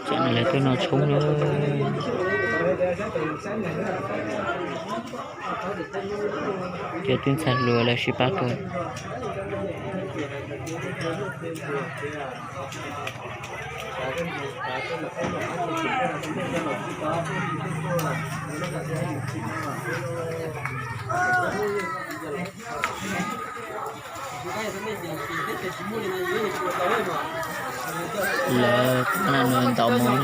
Tsam no lawv tuaj noj tshoob na. Cov tub ntxhais hluas lawv sib pab kawg. Lawv tab nws ntaus mov.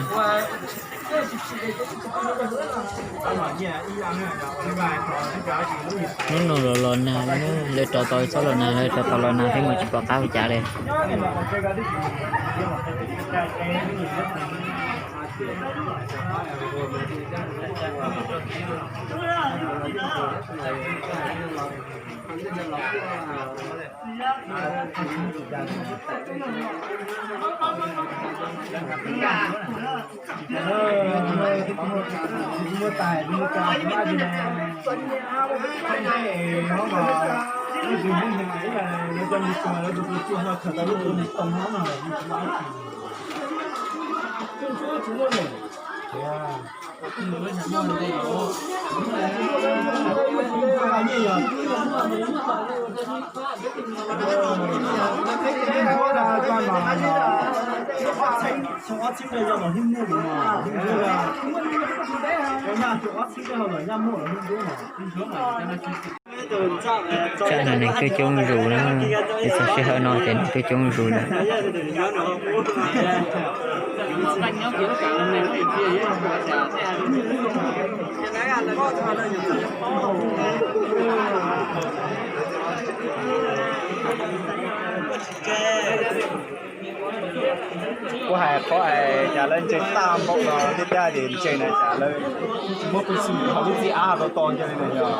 Hnub no los los nag, lawv rov tau txhob los nag, lawv rov tau los nag thiab mas tsis pom qab ua cas li. Tsam no neeg tuaj coob zus na, ib txog sij hawm no ces neeg tuaj coob zus lawm. Kuv hais qhov hais cas lawv ntse tag npaum no thiab, cas ces ntse na cas lawv tsis muab pej xeem hauv lub txiv av to to nco li ntawd yog.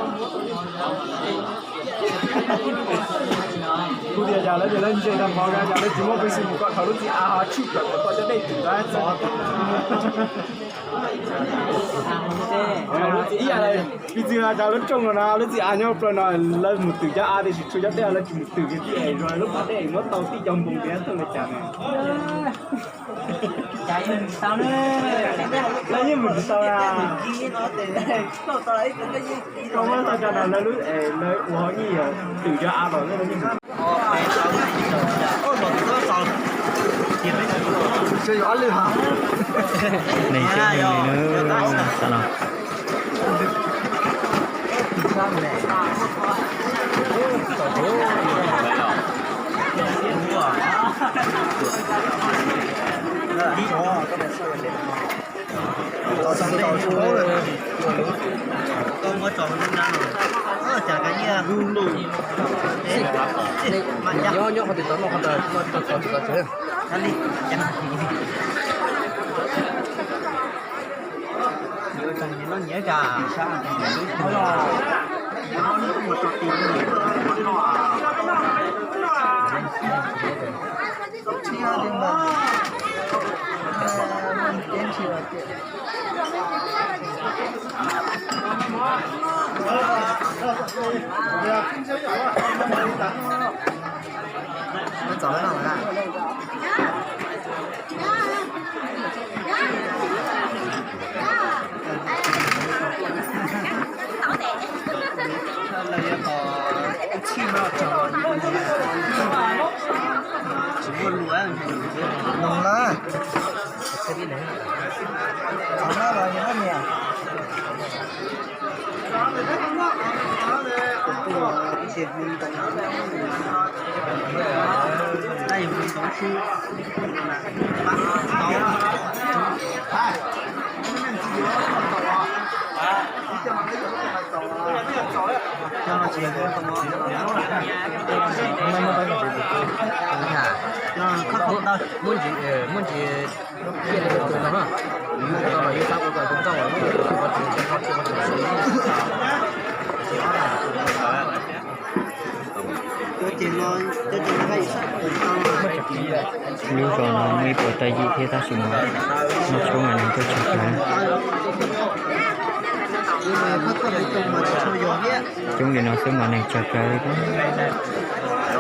Kuv tias cas lawv tias lawv ntse tag npaum no cas lawv tsis muab pej xeem mus kom hauv lub txiv av ho tshwm plaws kom tau cov dej twm rov qab txov. Ib yam li piv txwv no cas lub rooj no na lub txiv av nyob plaws no lawv mus twm cov av tiam sis tshuav cov dej lawv tsis mus twm kiag tib es zoo lub pas dej muab tau tib co npoo tias thooj li cas na. Lawv yeej mus tsis tau na. Koj muab tau cov no lawv lub es lawv ua hauv ib yam twm cov av los lawv yeej mus. Neeg coob heev li na, tam no. Nyob nyob qhov twg tau noj qhov ntawd, noj tau txog tsis tau tsev. Muab ntsis, muab ntsis. Lub zos no muaj ib puas tawj yim thiab tab sis mas noj tshoob mas neeg tuaj tsis tag. Coob li no xwb mas neeg tsawg kawg li thiab.